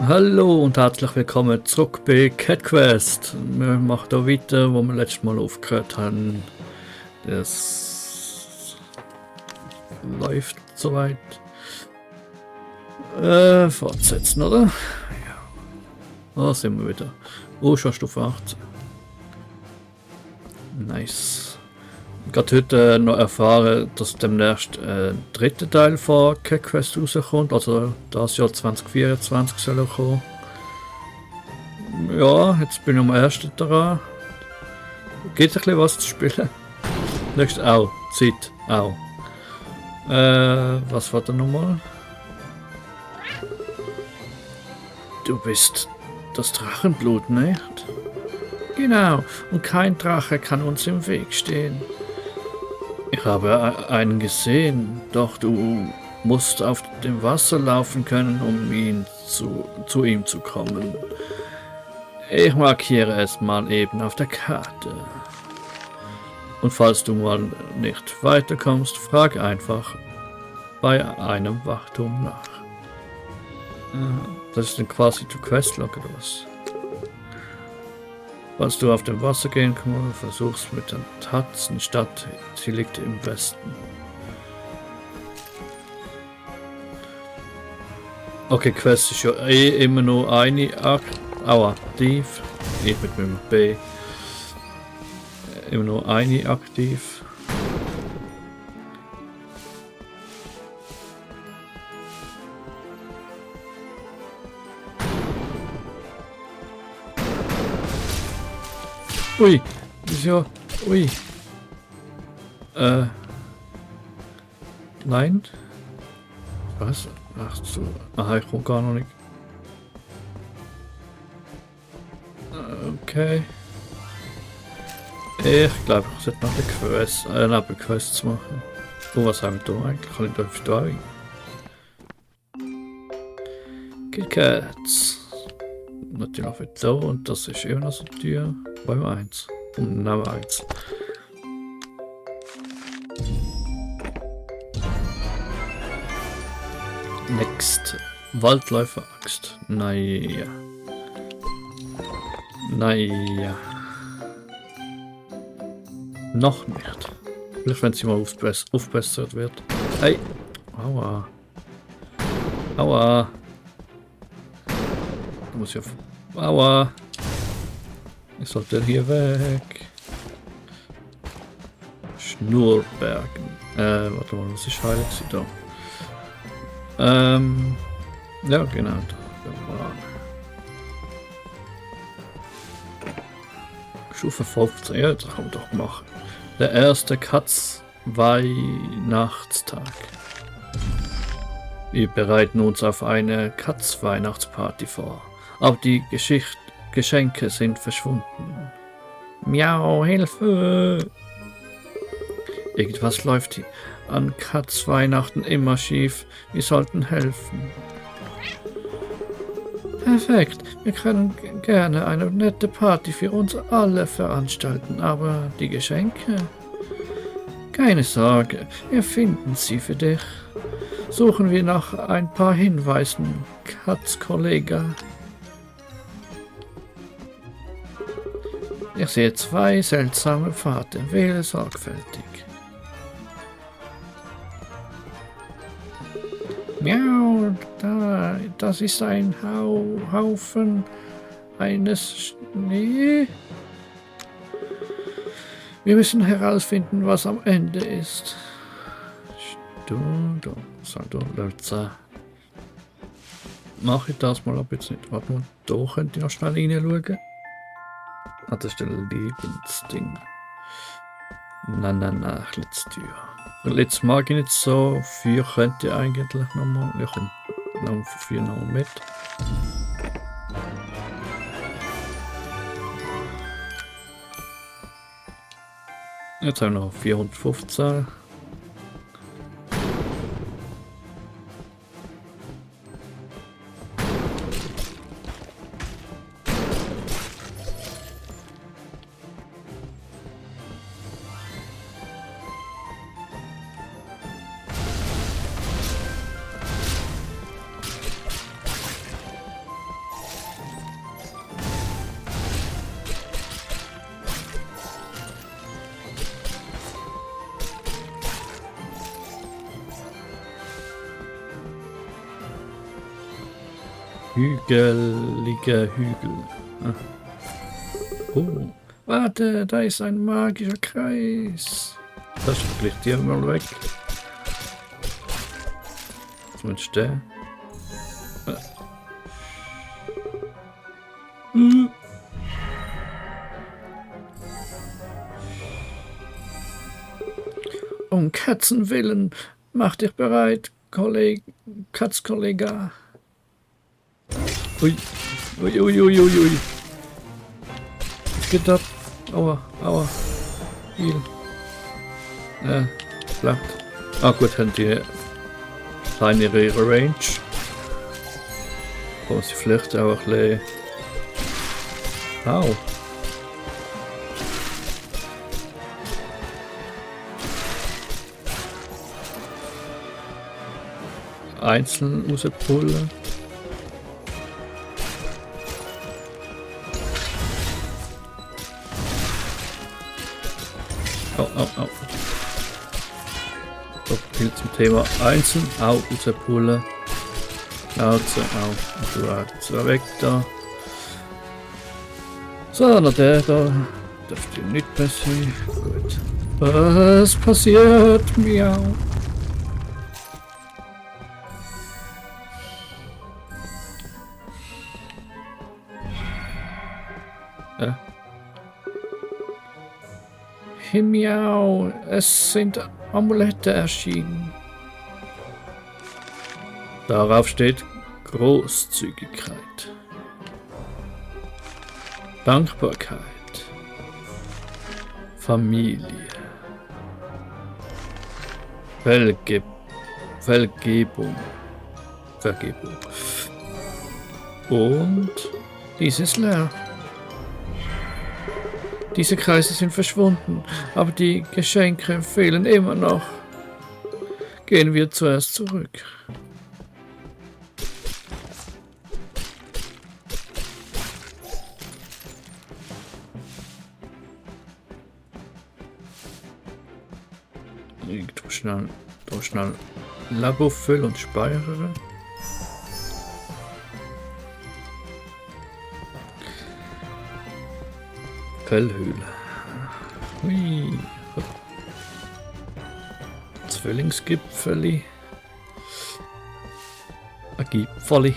Hallo und herzlich willkommen zurück bei Cat Quest. Wir machen da weiter, wo wir letztes Mal aufgehört haben. Das läuft soweit. Fortsetzen, oder? Ja. Da sind wir wieder. Oh, schon Stufe 18. Nice. Gerade heute noch erfahren, dass demnächst dritte Teil von Cat Quest rauskommt. Also das Jahr 2024 soll er kommen. Ja, jetzt bin ich am ersten dran. Geht ein bisschen was zu spielen. Nächstes auch. Zeit. Auch. Was war da nochmal? Du bist das Drachenblut, nicht? Genau. Und kein Drache kann uns im Weg stehen. Ich habe einen gesehen, doch du musst auf dem Wasser laufen können, um zu ihm zu kommen. Ich markiere es mal eben auf der Karte. Und falls du mal nicht weiterkommst, frag einfach bei einem Wachturm nach. Das ist dann quasi die Questlog oder was? Falls du auf dem Wasser gehen kannst, versuch's mit der Tatzenstadt. Sie liegt im Westen. Okay, Quest ist ja immer nur eine aktiv. Ich mit meinem B. Immer nur eine aktiv. Ui, das ist ja. Ui. Nein. Was? Ach so. Aha, ich komme gar noch nicht. Okay. Ich glaube, ich sollte noch eine Quest machen. Oh, was haben wir da eigentlich? Kann ich da da rein? KitKats. Natürlich auch wieder da und das ist immer noch so Tür. Wollen wir 1. Und dann haben wir 1. Next. Waldläufer-Axt. Naja. Naja. Noch nicht. Vielleicht wenn sie mal aufbessert wird. Hey. Aua. Aua. Da muss ich auf. Aua. Ich sollte hier weg. Schnurbergen. Warte mal, was ist heilig da? Ja, genau. Da. Stufe 15, ja, das kann man doch machen. Der erste Katz-Weihnachtstag. Wir bereiten uns auf eine Katz-Weihnachtsparty vor. Aber die Geschenke sind verschwunden. Miau, Hilfe! Irgendwas läuft hier an Katz-Weihnachten immer schief. Wir sollten helfen. Perfekt. Wir können gerne eine nette Party für uns alle veranstalten, aber die Geschenke? Keine Sorge, wir finden sie für dich. Suchen wir nach ein paar Hinweisen, Katz-Kollege. Ich sehe 2 seltsame Pfade. Wähle sorgfältig. Miau, das ist ein Haufen eines Schnee. Wir müssen herausfinden, was am Ende ist. Mach ich das mal ab jetzt nicht. Warte mal, da könnt ihr noch schnell reinschauen. Ah, das ist der Lebensding. Nein, letzte Tür. Jetzt mag ich nicht so viel, könnte ich eigentlich nochmal. Ich komme noch für noch mit. Jetzt haben wir noch 415. Hügelige Hügel. Ah. Oh, warte, da ist ein magischer Kreis. Das fliegt hier mal weg. Zumindest der. Um Katzenwillen, mach dich bereit, Katzkollege. Ui, ui, ui, ui, ui, ui. Was geht ab? Aua, aua. Viel. Ja, klappt. Ah gut, haben die kleinere Range. Brauchen sie vielleicht auch ein bisschen... Au. Einzeln rauspullen. Au, au, au. So viel zum Thema einzeln. Au, rauspullen. Schnauze, au. Du warst weg da. So, na der da. Dürfte nicht passieren. Gut. Was passiert? Miau. Miau, es sind Amulette erschienen. Darauf steht Großzügigkeit, Dankbarkeit, Familie, Vergebung. Und dies ist leer. Diese Kreise sind verschwunden, aber die Geschenke fehlen immer noch. Gehen wir zuerst zurück. Ich tue schnell Labo füllen und speichere. Fellhöhle. Hui. Zwillingsgipfeli. Ein Gipfeli.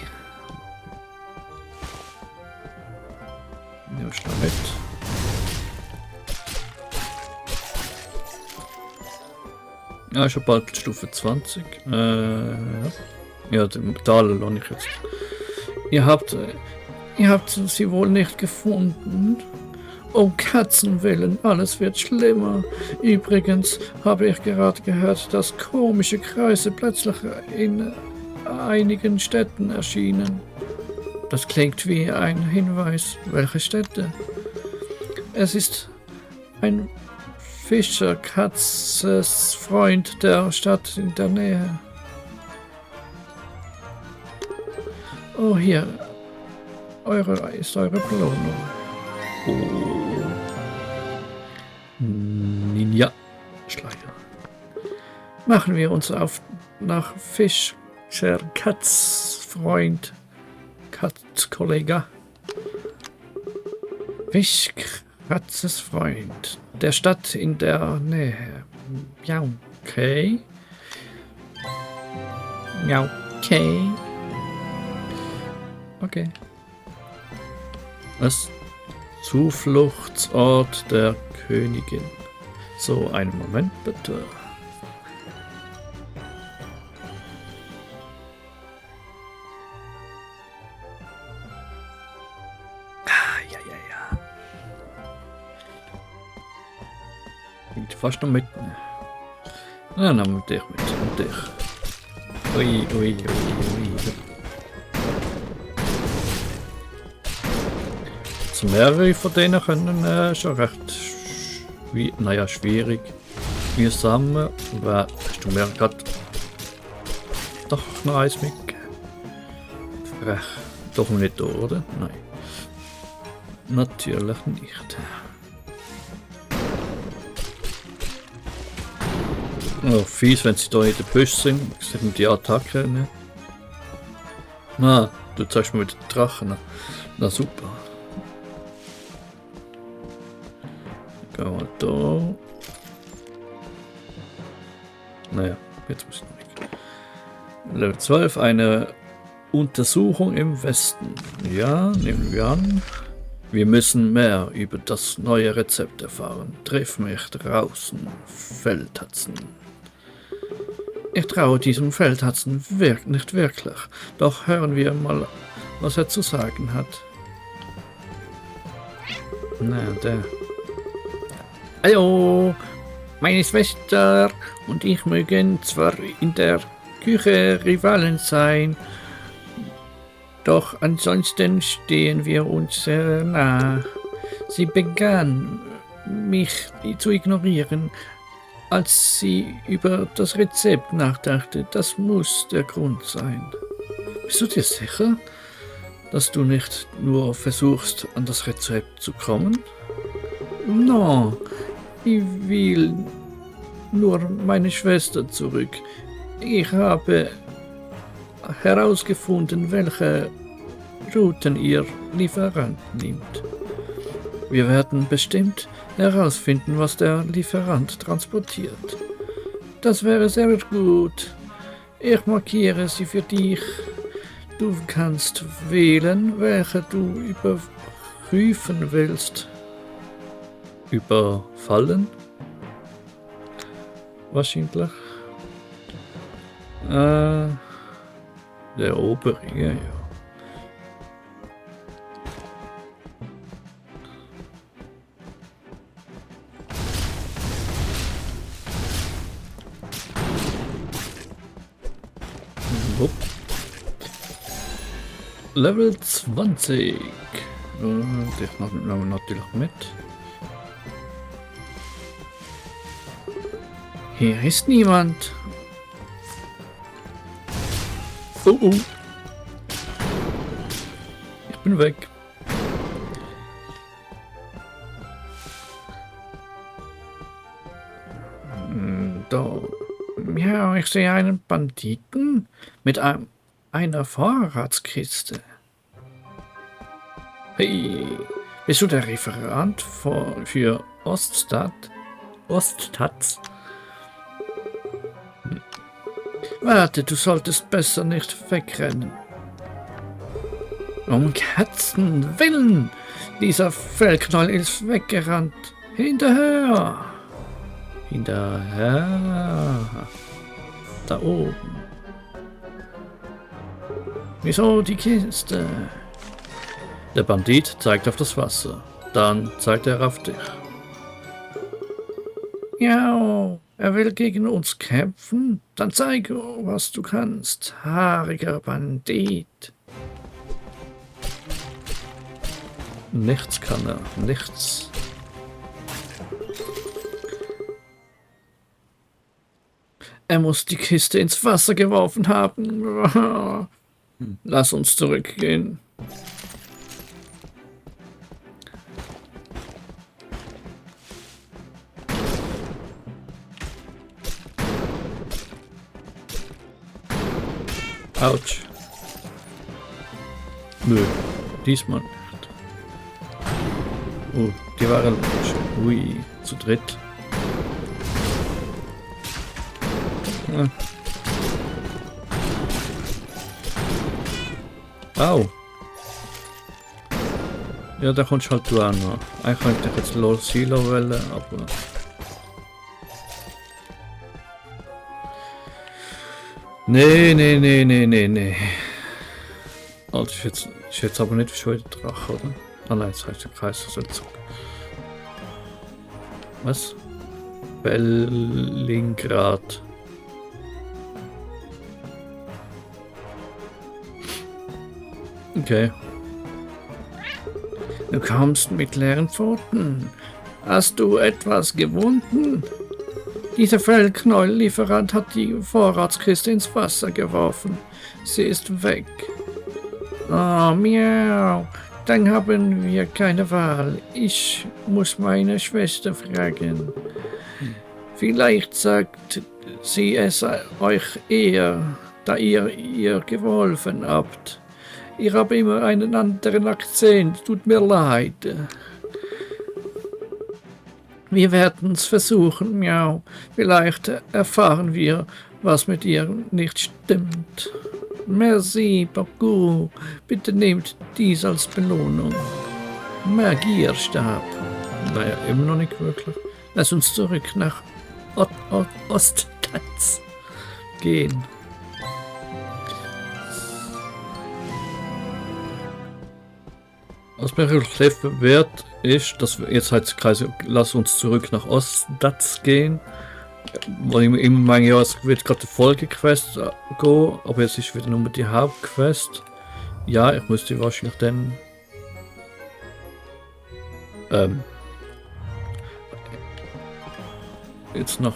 Nimm schnell mit. Ja, schon bald Stufe 20. Ja, die Metall lohne ich jetzt. Ihr habt sie wohl nicht gefunden. Um Katzenwillen, alles wird schlimmer. Übrigens habe ich gerade gehört, dass komische Kreise plötzlich in einigen Städten erschienen. Das klingt wie ein Hinweis. Welche Städte? Es ist ein Fischerkatzes-Freund der Stadt in der Nähe. Oh, hier. Ist eure Belohnung. Oh. Ninja Schleicher. Machen wir uns auf nach Fischer Katzfreund Katzkollege. Fischkatzes Freund der Stadt in der Nähe. Ja, okay. Ja, okay. Okay. Was? Zufluchtsort der Königin. So, einen Moment bitte. Ja. Liegt fast noch mitten. Na, dann mit dich mit. Und dich. Ui. Mehrere von denen können schon recht schwierig mühsam. Aber hast du mir gerade doch noch eins mitgegeben? Frech. Doch nicht da, oder? Nein. Natürlich nicht. Oh, fies, wenn sie da in der Büsch sind. Sehen die Attacke nicht. Na, Du zeigst mir mit den Drachen. Na super. Gehen wir da. Naja, jetzt muss ich weg. Level 12, eine Untersuchung im Westen. Ja, nehmen wir an. Wir müssen mehr über das neue Rezept erfahren. Triff mich draußen, Feldhatzen. Ich traue diesem Feldhatzen nicht wirklich. Doch hören wir mal, was er zu sagen hat. Na, der. Hallo, meine Schwester und ich mögen zwar in der Küche Rivalen sein, doch ansonsten stehen wir uns sehr nah. Sie begann, mich zu ignorieren, als sie über das Rezept nachdachte. Das muss der Grund sein. Bist du dir sicher, dass du nicht nur versuchst, an das Rezept zu kommen? No, ich will nur meine Schwester zurück. Ich habe herausgefunden, welche Routen ihr Lieferant nimmt. Wir werden bestimmt herausfinden, was der Lieferant transportiert. Das wäre sehr gut. Ich markiere sie für dich. Du kannst wählen, welche du überprüfen willst. Überfallen? Wahrscheinlich. Der obere, ja. Wupp. Level 20. Das nehmen wir natürlich mit. Hier ist niemand. Oh, oh. Ich bin weg. Da. Ja, ich sehe einen Banditen mit einer Vorratskiste. Hey, bist du der Referent für Oststadt? Oststadt? Warte, du solltest besser nicht wegrennen. Um Katzen willen! Dieser Fellknoll ist weggerannt. Hinterher! Hinterher! Da oben. Wieso die Kiste? Der Bandit zeigt auf das Wasser. Dann zeigt er auf dich. Ja, er will gegen uns kämpfen? Dann zeig, was du kannst, haariger Bandit. Nichts kann er, nichts. Er muss die Kiste ins Wasser geworfen haben. Lass uns zurückgehen. Autsch. Nö, diesmal nicht. Oh, die waren schon. Ui, zu dritt. Ja. Au. Ja, da kommst halt du auch noch. Eigentlich könnte ich jetzt Los Silo wählen, aber... Nee. Also ist jetzt aber nicht schon wieder Drache, oder? Ah nein, jetzt heißt der Kaisersölzug. Was? Bellingrad. Okay. Du kommst mit leeren Pfoten. Hast du etwas gewunden? Dieser Fellknäuel-Lieferant hat die Vorratskiste ins Wasser geworfen. Sie ist weg. Oh, miau. Dann haben wir keine Wahl. Ich muss meine Schwester fragen. Vielleicht sagt sie es euch eher, da ihr ihr geholfen habt. Ich habe immer einen anderen Akzent. Tut mir leid. Wir werden es versuchen, miau. Vielleicht erfahren wir, was mit ihr nicht stimmt. Merci beaucoup. Bitte nehmt dies als Belohnung. Magierstab. Naja, immer noch nicht wirklich. Lass uns zurück nach Osttanz gehen. Was mir helfen wird, ist, dass wir jetzt halt Kreise, lass uns zurück nach Ostdatz gehen. Weil ich meine, ja, es wird gerade die Folgequest gehen, aber jetzt ist wieder nur die Hauptquest. Ja, ich müsste wahrscheinlich dann jetzt nach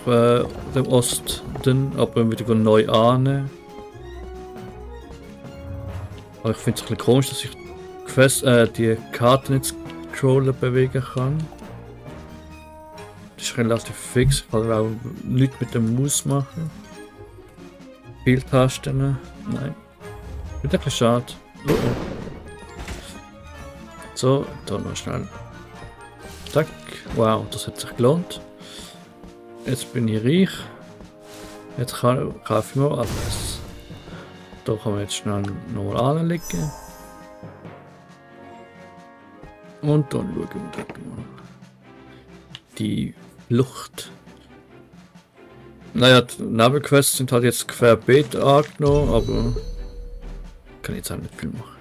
dem Osten, aber wieder neu ahnen. Aber ich finde es ein bisschen komisch, dass ich die Karte nicht scrollen bewegen kann. Das ist relativ fix, ich kann auch nichts mit dem Maus machen. Spieltasten, nein. Wird ein bisschen schade. Oh oh. So, da noch schnell. Zack, wow, das hat sich gelohnt. Jetzt bin ich reich. Jetzt kaufe ich mir alles. Da kann man jetzt schnell nochmal anlegen. Und dann schauen wir mal. Die Flucht. Naja, die Nebenquests sind halt jetzt querbeet angenommen, aber kann jetzt auch nicht viel machen.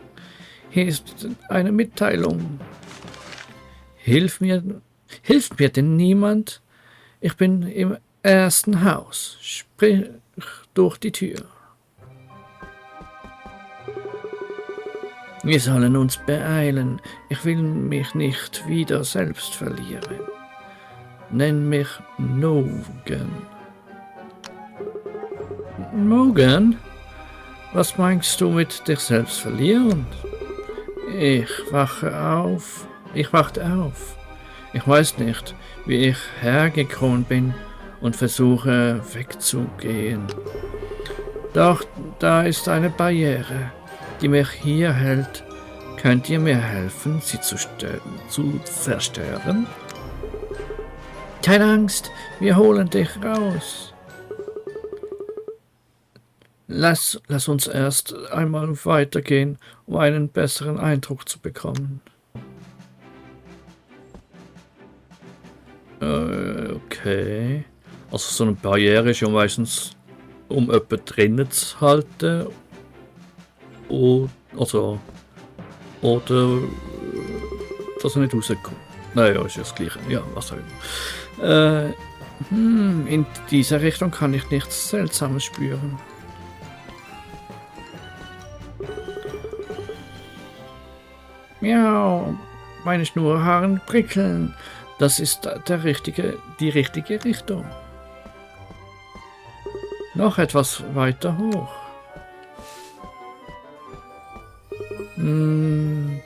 Hier ist eine Mitteilung. Hilft mir denn niemand? Ich bin im ersten Haus. Sprich durch die Tür. Wir sollen uns beeilen. Ich will mich nicht wieder selbst verlieren. Nenn mich Nogan. Nogan? Was meinst du mit dich selbst verlieren? Ich wachte auf. Ich weiß nicht, wie ich hergekommen bin und versuche wegzugehen. Doch da ist eine Barriere, die mich hier hält. Könnt ihr mir helfen, sie zu zerstören? Keine Angst, wir holen dich raus. Lass uns erst einmal weitergehen, um einen besseren Eindruck zu bekommen. Okay. Also so eine Barriere ist ja meistens, um jemanden drinnen zu halten. Oder dass er nicht rauskommt. Naja, ist ja das Gleiche. Ja, was auch immer. In dieser Richtung kann ich nichts Seltsames spüren. Miau, meine Schnurhaaren prickeln. Das ist die richtige Richtung. Noch etwas weiter hoch.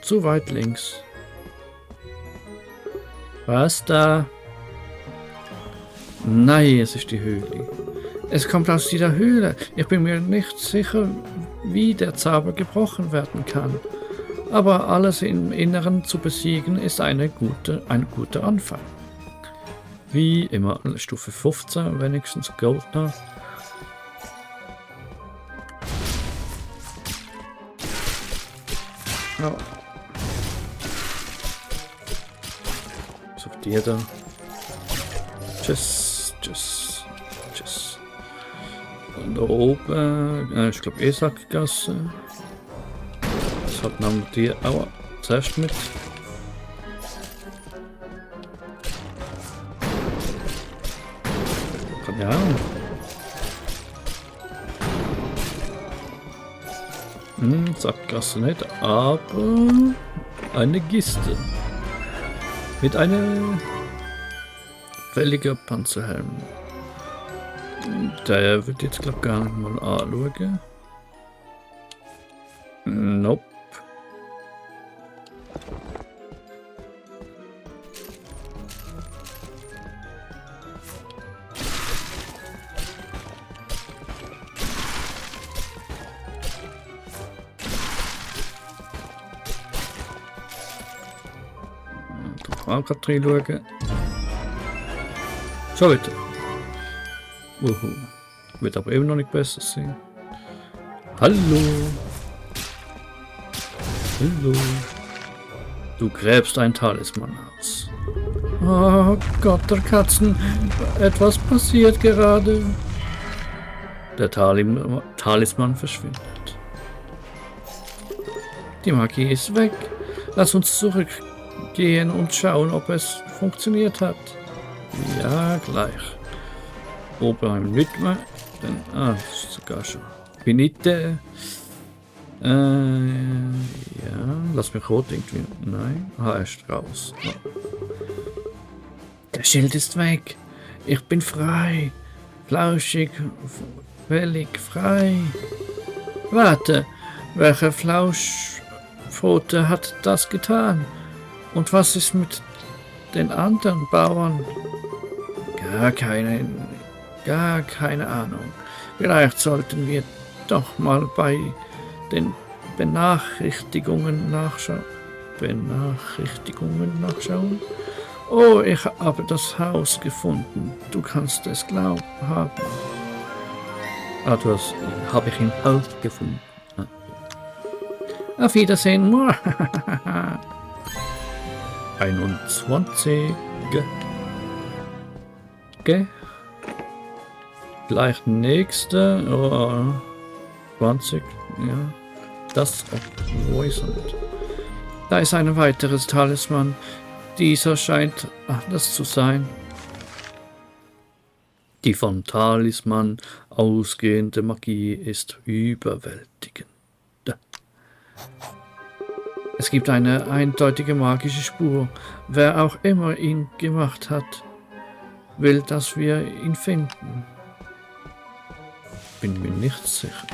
Zu weit links. Was da? Nein, es ist die Höhle. Es kommt aus dieser Höhle. Ich bin mir nicht sicher, wie der Zauber gebrochen werden kann. Aber alles im Inneren zu besiegen ist ein guter Anfang. Wie immer Stufe 15, wenigstens Gold noch. Oh. Was auf die da? Tschüss. Und da oben, ich glaube Sackgasse. Das hat man die auch zuerst mit. Ja. Sackgasse nicht, aber eine Kiste mit einem fälliger Panzerhelm. Der wird jetzt glaube gar nicht mal anschauen. Nope. auch gerade reinschauen. Schon wieder. Wird aber eben noch nicht besser sein. Hallo. Hallo. Du gräbst ein Talisman aus. Oh Gott, der Katzen. Etwas passiert gerade. Der Talisman verschwindet. Die Magie ist weg. Lass uns zurückgehen und schauen, ob es funktioniert hat. Ja, gleich. Oben nicht mehr. Das ist sogar schon. Finite. Ja, lass mich rot irgendwie. Nein, er ist raus. Oh. Der Schild ist weg. Ich bin frei. Flauschig, völlig frei. Warte, welche Flauschpfote hat das getan? Und was ist mit den anderen Bauern? Gar keine Ahnung. Vielleicht sollten wir doch mal bei den Benachrichtigungen nachschauen. Oh, ich habe das Haus gefunden. Du kannst es glauben haben. Ah, habe ich im Haus gefunden. Ah. Auf Wiedersehen. 21. Okay. Gleich nächste. Oh, 20. Ja. Das Poison. Da ist ein weiteres Talisman. Dieser scheint anders zu sein. Die vom Talisman ausgehende Magie ist überwältigend. Es gibt eine eindeutige magische Spur. Wer auch immer ihn gemacht hat, will, dass wir ihn finden. Bin mir nicht sicher.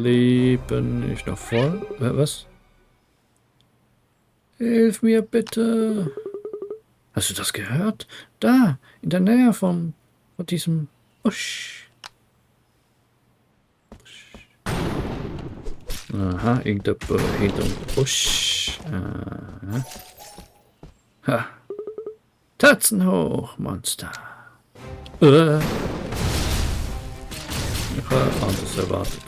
Leben ist noch voll. Was? Hilf mir bitte. Hast du das gehört? Da, in der Nähe von diesem Busch. Aha, hinter dem Busch. Aha. Ha. Tatzen hoch, Monster. Ich habe anders erwartet.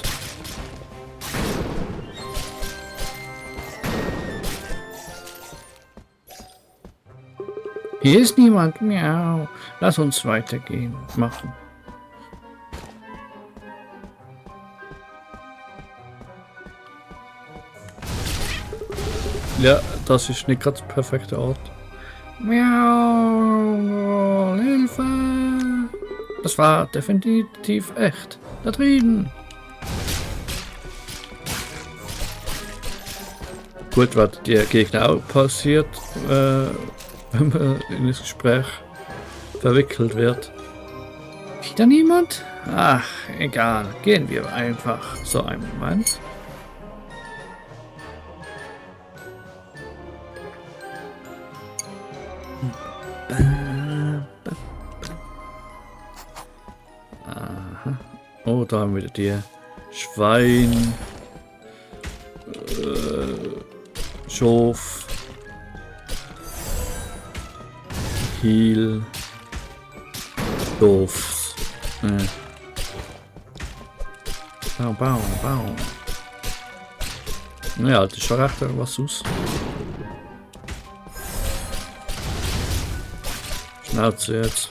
Hier ist niemand. Miau. Lass uns weitergehen. Machen. Ja, das ist nicht gerade der perfekte Ort. Miau. Hilfe. Das war definitiv echt. Da drüben. Gut, was der Gegner auch passiert, wenn man in das Gespräch verwickelt wird. Wieder niemand? Ach, egal. Gehen wir einfach. So einen Moment. Aha. Oh, da haben wir die Schwein. Schof. Heal. Doof. Bau. Ja, das ist schon recht was aus. Schnauze jetzt.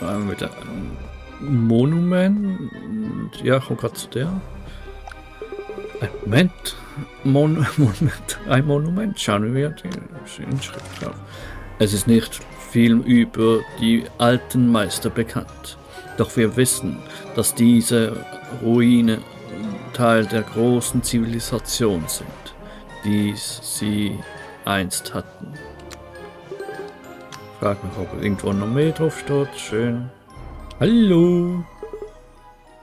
Da haben wir wieder ein Monument. Ja, ich komme gerade zu der. Ein Monument. Schauen wir die Inschrift drauf. Es ist nicht viel über die alten Meister bekannt. Doch wir wissen, dass diese Ruinen Teil der großen Zivilisation sind, die sie einst hatten. Frag mich, ob irgendwo noch mehr drauf steht. Schön. Hallo.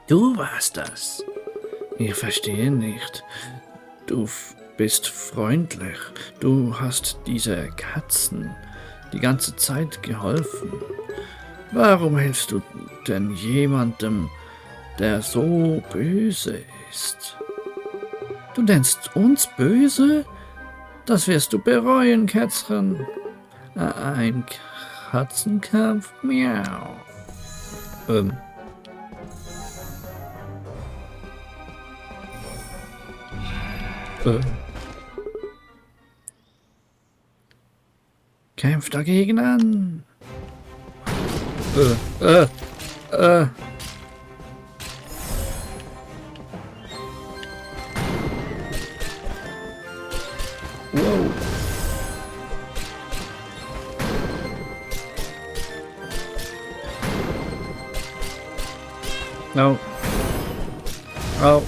Du warst das. Ich verstehe nicht. Du bist freundlich. Du hast diese Katzen. die ganze Zeit geholfen. Warum hilfst du denn jemandem, der so böse ist? Du nennst uns böse? Das wirst du bereuen, Kätzchen. Ein Katzenkampf? Miau. Kämpf dagegen an. Wow. No. Au.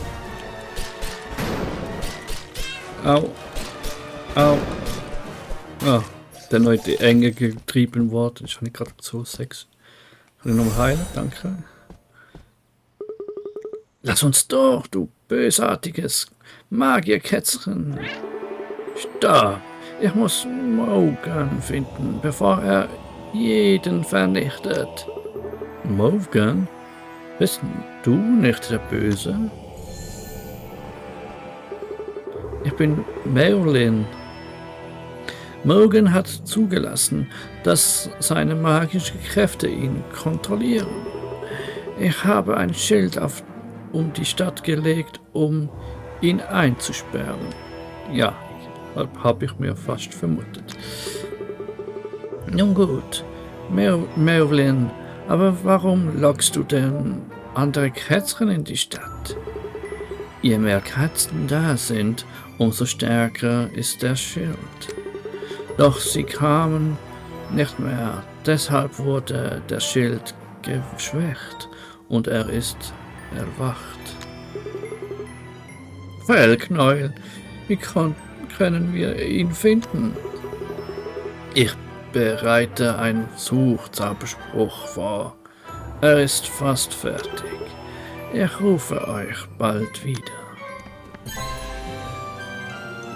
Au. Au. Oh, der neue Enge getrieben worden. Ich habe nicht gerade so Sex. Kann ich nochmal heilen? Danke. Lass uns doch, du bösartiges Magierkätzchen. Stopp! Ich muss Morgan finden, bevor er jeden vernichtet. Morgan? Bist du nicht der Böse? Ich bin Merlin. Morgan hat zugelassen, dass seine magischen Kräfte ihn kontrollieren. Ich habe ein Schild um die Stadt gelegt, um ihn einzusperren. Ja, habe ich mir fast vermutet. Nun gut, Merlin, aber warum lockst du denn andere Kätzchen in die Stadt? Je mehr Katzen da sind, umso stärker ist der Schild. Doch sie kamen nicht mehr, deshalb wurde der Schild geschwächt und er ist erwacht. Fellknäuel, wie können wir ihn finden? Ich bereite einen Suchzauberspruch vor. Er ist fast fertig. Ich rufe euch bald wieder.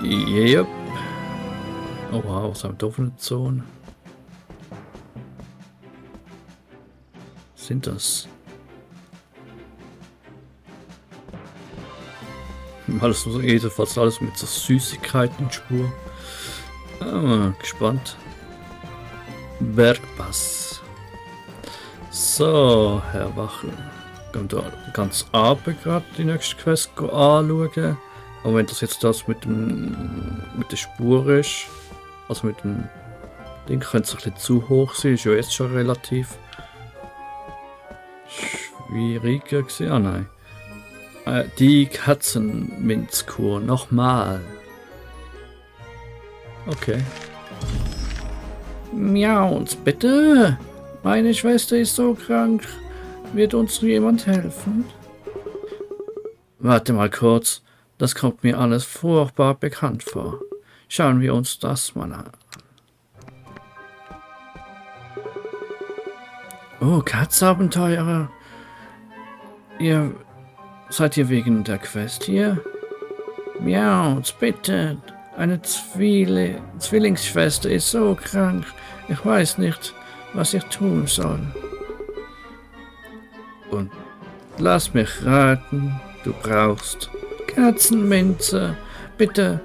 Yep. Oh wow, was haben wir da für eine Zone? Sind das? Alles so, jedenfalls alles mit so Süßigkeiten Spur. Gespannt. Bergpass. So, Herr Wachel. Gehen da ganz runter gerade die nächste Quest anschauen. Aber wenn das jetzt das mit der Spur ist, also mit dem Ding, könnte es ein bisschen zu hoch sein, ist ja jetzt schon relativ schwieriger gewesen. Ah nein. Die Katzenminzkur, nochmal. Okay. Miauz, bitte. Meine Schwester ist so krank. Wird uns jemand helfen? Warte mal kurz. Das kommt mir alles furchtbar bekannt vor. Schauen wir uns das mal an. Oh, Katzabenteurer. Seid ihr wegen der Quest hier? Miauz, bitte. Eine Zwillingsschwester ist so krank. Ich weiß nicht, was ich tun soll. Und lass mich raten, du brauchst Katzenminze. Bitte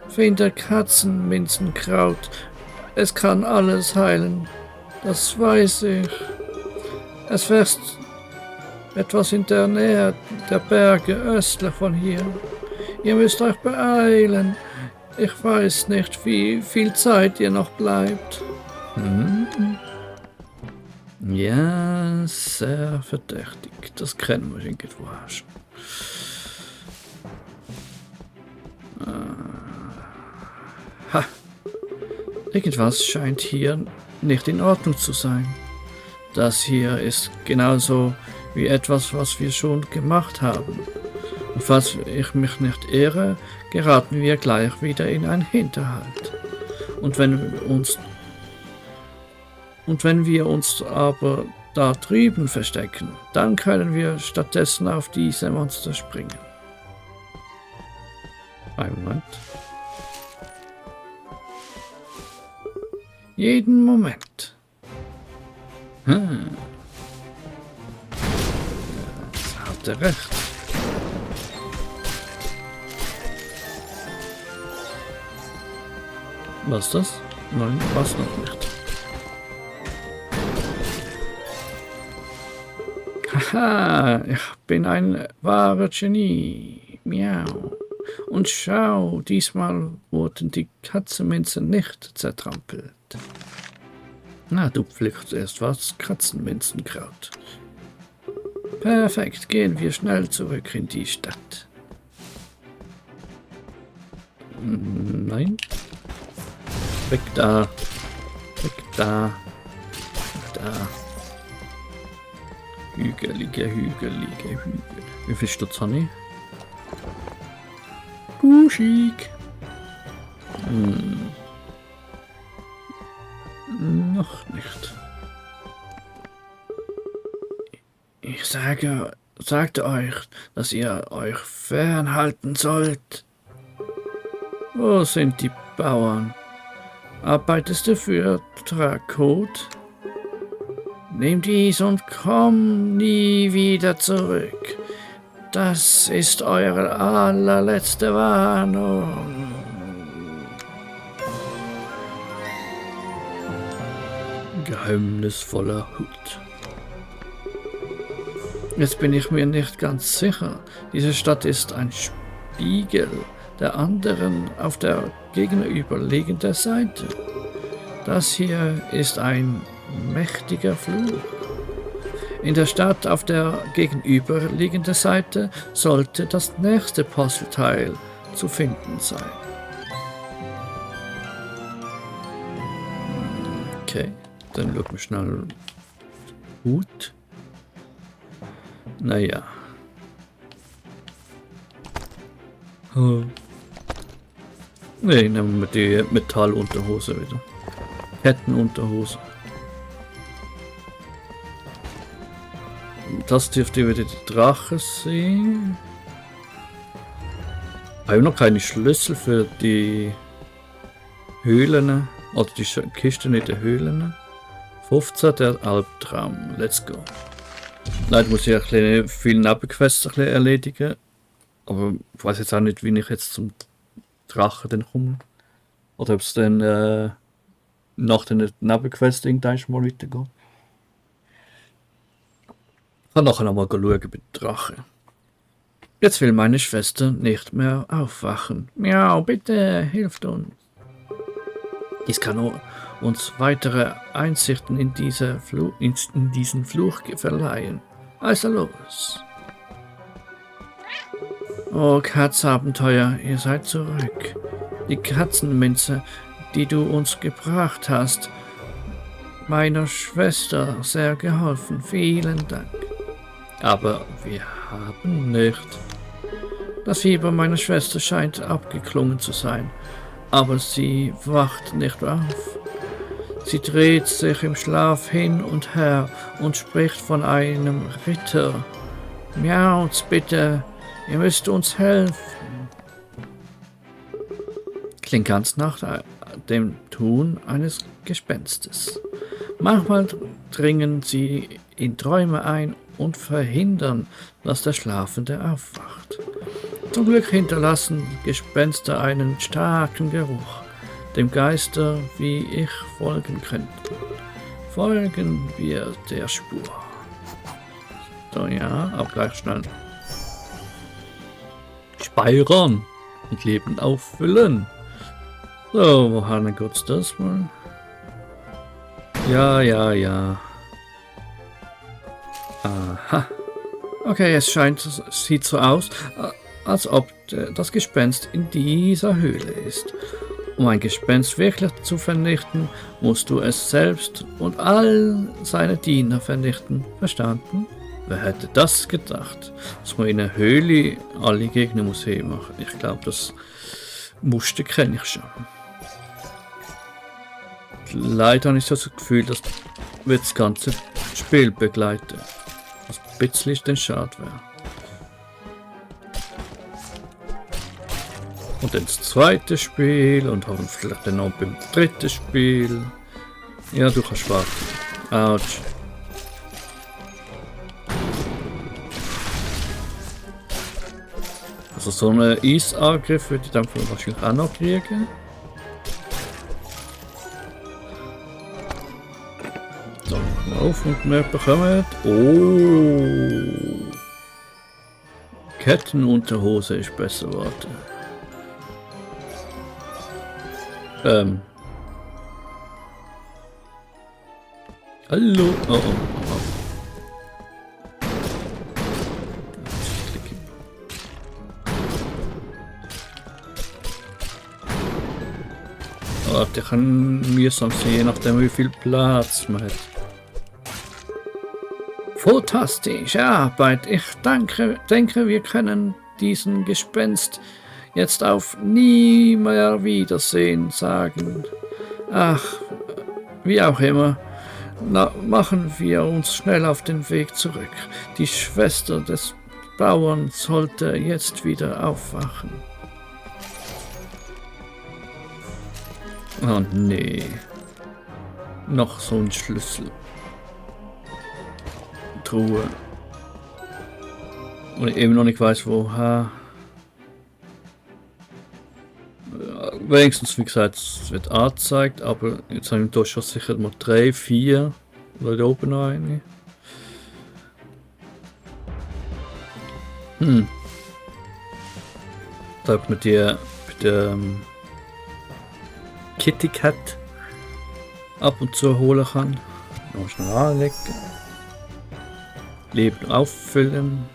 finde Katzenminzenkraut. Es kann alles heilen. Das weiß ich. Es wächst etwas in der Nähe der Berge östlich von hier. Ihr müsst euch beeilen. Ich weiß nicht, wie viel Zeit ihr noch bleibt. Ja, sehr verdächtig. Das kennen wir irgendwo schon. Ha! Irgendwas scheint hier nicht in Ordnung zu sein. Das hier ist genauso wie etwas, was wir schon gemacht haben. Und falls ich mich nicht irre, geraten wir gleich wieder in einen Hinterhalt. Und wenn wir uns aber da drüben verstecken, dann können wir stattdessen auf diese Monster springen. Einen Moment. Jeden Moment. Hm. Das habt ihr recht. Was ist das? Nein, was noch nicht. Haha, ich bin ein wahrer Genie. Miau. Und schau, diesmal wurden die Katzenminzen nicht zertrampelt. Na, du pflückst erst was Katzenminzenkraut. Perfekt, gehen wir schnell zurück in die Stadt. Nein. Weg da. Weg da. Da. Hügelige, hügelige Hügel. Wie viel Stutz habe ich? Buschig. Noch nicht. Ich sagte euch, dass ihr euch fernhalten sollt. Wo sind die Bauern? Arbeitest du für Drakot? Nimm dies und komm nie wieder zurück. Das ist eure allerletzte Warnung. Geheimnisvoller Hut. Jetzt bin ich mir nicht ganz sicher. Diese Stadt ist ein Spiegel der anderen auf der gegenüberliegenden Seite. Das hier ist ein mächtiger Fluch. In der Stadt auf der gegenüberliegenden Seite sollte das nächste Puzzleteil zu finden sein. Okay, dann schauen wir schnell. Hut. Naja. Ne, nehmen wir die Metallunterhose wieder. Kettenunterhose. Das dürfte wieder die Drache sein. Ich habe noch keine Schlüssel für die Höhlen. Oder die Kisten in den Höhlen. 15, der Albtraum. Let's go. Leider muss ich ein bisschen viele Nebenquests erledigen. Aber ich weiß jetzt auch nicht, wie ich jetzt zum Drachen dann komme. Oder ob es dann nach den Nebenquests irgendwann mal weitergeht. Ich kann nachher noch mal schauen bei den Drachen. Jetzt will meine Schwester nicht mehr aufwachen. Miau, bitte, hilft uns. Dies kann uns weitere Einsichten in diesen Fluch verleihen. Also los. Oh, Katzabenteuer, ihr seid zurück. Die Katzenminze, die du uns gebracht hast, meiner Schwester sehr geholfen. Vielen Dank. Aber wir haben nicht. Das Fieber meiner Schwester scheint abgeklungen zu sein, aber sie wacht nicht auf. Sie dreht sich im Schlaf hin und her und spricht von einem Ritter. Miauz, bitte, ihr müsst uns helfen. Klingt ganz nach dem Tun eines Gespenstes. Manchmal dringen sie in Träume ein und verhindern, dass der Schlafende aufwacht. Zum Glück hinterlassen Gespenster einen starken Geruch, dem Geister wie ich folgen könnten. Folgen wir der Spur. So, ja, auch gleich schnell. Speichern und Leben auffüllen. So, wo haben wir kurz das mal? Ja. Aha. Okay, sieht so aus, als ob das Gespenst in dieser Höhle ist. Um ein Gespenst wirklich zu vernichten, musst du es selbst und all seine Diener vernichten. Verstanden? Wer hätte das gedacht? Dass man in einer Höhle alle Gegner muss machen. Ich glaube, das Muster kenne ich schon. Leider habe ich so das Gefühl, dass wird das ganze Spiel begleiten. Was ein bisschen dann schade wäre. Und dann das zweite Spiel und hoffentlich dann noch beim dritten Spiel. Ja, du kannst warten. Autsch. Also so einen Eisangriff würde ich dann wahrscheinlich auch noch kriegen. So, auf und mehr bekommen. Oh. Kettenunterhose ist besser, warte. Hallo. Oh, oh, oh. Oh, der kann mühsam sein, je nachdem wie viel Platz man hat. Fantastische Arbeit. Ich denke, wir können diesen Gespenst jetzt auf nie mehr Wiedersehen sagen. Ach, wie auch immer. Na, machen wir uns schnell auf den Weg zurück. Die Schwester des Bauern sollte jetzt wieder aufwachen. Oh nee. Noch so ein Schlüssel. Truhe. Und ich eben noch nicht weiß, woher. Wenigstens, wie gesagt, es wird angezeigt, aber jetzt haben wir da schon sicher mal 3, 4 oder da oben noch eine. Da hat man die bei der Kitty Cat ab und zu holen kann. Noch schnell anlegen. Leben auffüllen.